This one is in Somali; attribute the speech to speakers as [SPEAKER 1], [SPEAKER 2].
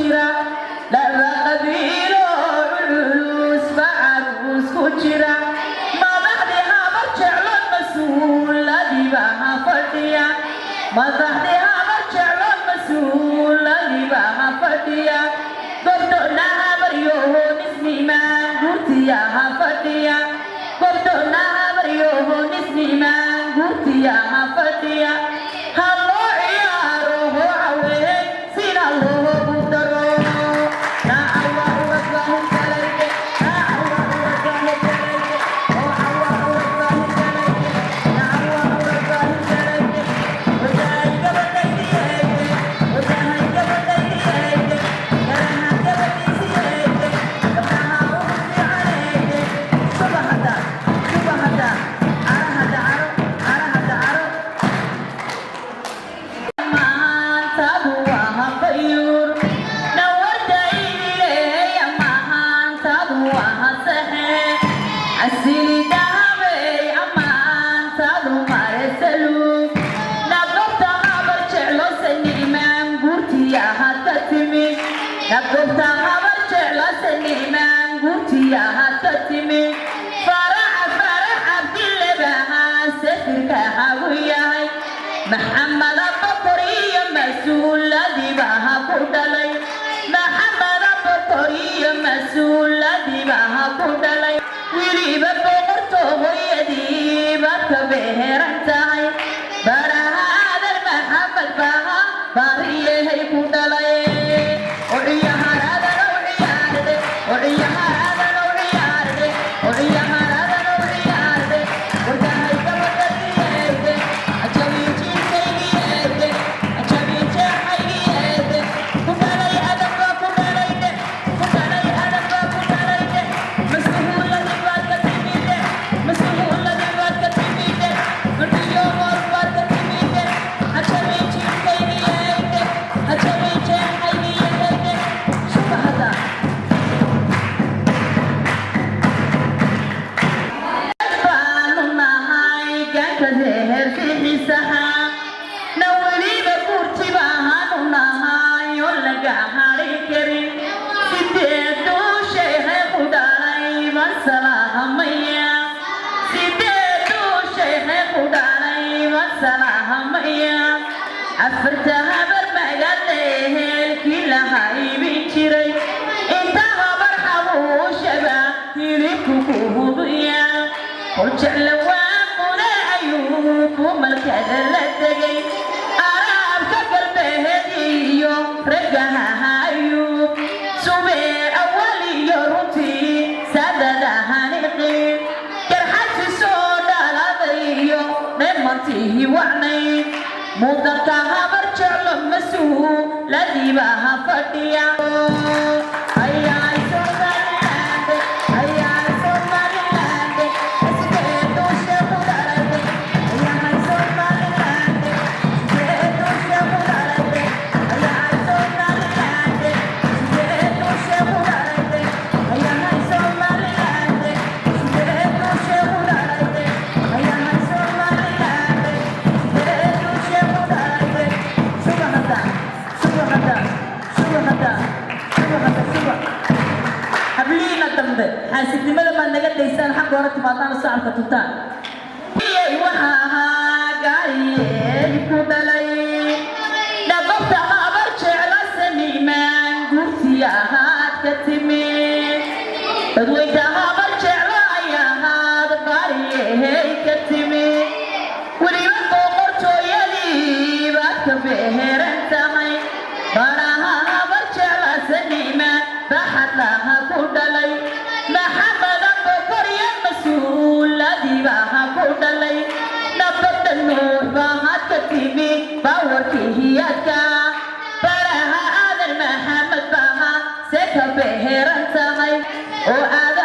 [SPEAKER 1] Jira laba qabiilo cululus baa caruus ku jira. Madaxdii Habar Jeclo mas-uuladii ha fadhiya. Madaxdii Habar Jeclo mas-uuladii ha fadhiya. Gobdhona Habar Yoonis nimaan guurtiya ha fadhiya. Gobdhona Habar Yoonis nimaan guurtiya ha fadhiya. Ha loo ciyaaro hoo cawee sina loogu daro. Nacawa uradbahu galayde, nacawa uradbahu galayde, oo cawa uradbahu galayde, nacawa uradbahu galayde. Wadahay gabadhaydiyeede, wadahay gabadhaydiyeede, garaha gabadhiisiyeede, gabdhaha ugu fiicaneede. Subahada, subahada, carahada, caro, carahada, caro. Maantadu waa habayuur dhawartayleeya. Maantadu waa hasaxe casilidahabey. Amaantadu maresaluug nagobta Habar Jeclo sanimaan guurtiya hadka timi. Nagobta Habar Jeclo sanimaan guurtiya hadka timi. Faraca Farax Cabdille bahaa safirka hagu yahay. Maxamed Abakor iyo mas-uuladiiba ha ku dhalay. Maxamed Abakor iyo mas-uuladiiba ha ku dhalay. Weliba boqorto hooyadii baad ka beheran tahay. Baraha Aadan Maxamed baha baariyahay ku dhalay. Ociyaharaadan u ciyaarde, ociyaharaadan u ciyaarde, ociyaharaadan u ciyaarde. Wardahay gabadhadiyeede, ajabijinkaygiyeede, ajabijeexaygiyeede. Ku dhalay adamba ku dhalayde, ku dhalay adamba ku dhalayde. Mas-uuladii baad ka timide, mas-uuladii baad ka timide, mardiyo hor baad ka timide. Ajabijinkaygiyeede, ajabijeexaygiyeede. Subahada baanu nahay gaanka reer fixisaha na. Weliba guurti baanu nahay oo laga hadhi karin. Sideeduu sheekhay ku dhalay baan salahamaya. Sideeduu sheekhay ku dhalay baan salahamaya. Afarta habar magaale heelkii la haybin jiray. Inta habar xabuushaba hilibku ku hubiya. Horjecle waa mune ayuu malkada la tegay. Araabka galbeed iyo raggaha ayuub subee awal iyo runtii saadadahaniqi garxasi soo dhaladay iyo dheemantii wacnay. Mudanka Habar Jeclo mas-uuladiiba ha fadhiya. Ayaa Somaliland, ayaa Somaliland, sideeduu sheeku dhalay. Ayaa Somaliland, sideeduu sheeku dhalay. Ayaa Somaliland, sideeduu sheeku dhalay. Ayaa Somaliland, sideeduu sheeku dhalay. Ayaa Somaliland, sideeduu sheeku dhalay. Subahada, subahada, subahada, subahada, suba. Habliina dambe xaasidnimada maad naga daysaan, xagga hore timaadaan, sacabka tuntaan. Waxa ahaa gaariyey ku dhalay dhababta Habar Jeclo sanimaan guurtiya ahaad ka timi. Dadweynta Habar Jeclo ayahaad baariyey ka timi. Weliba boqortooyadii baad ka beheran tahay. Baraha Habar Jecla sanimaan baxad laha ku dhalay. Maxamed Bokorya mas-uuladiiba ha ku dhalay. Nabadda Nuux bahaad ka timi baawarkii hiyaadka. Baraha Aadan Maxamed baha see ka beheran tahay oo aadan.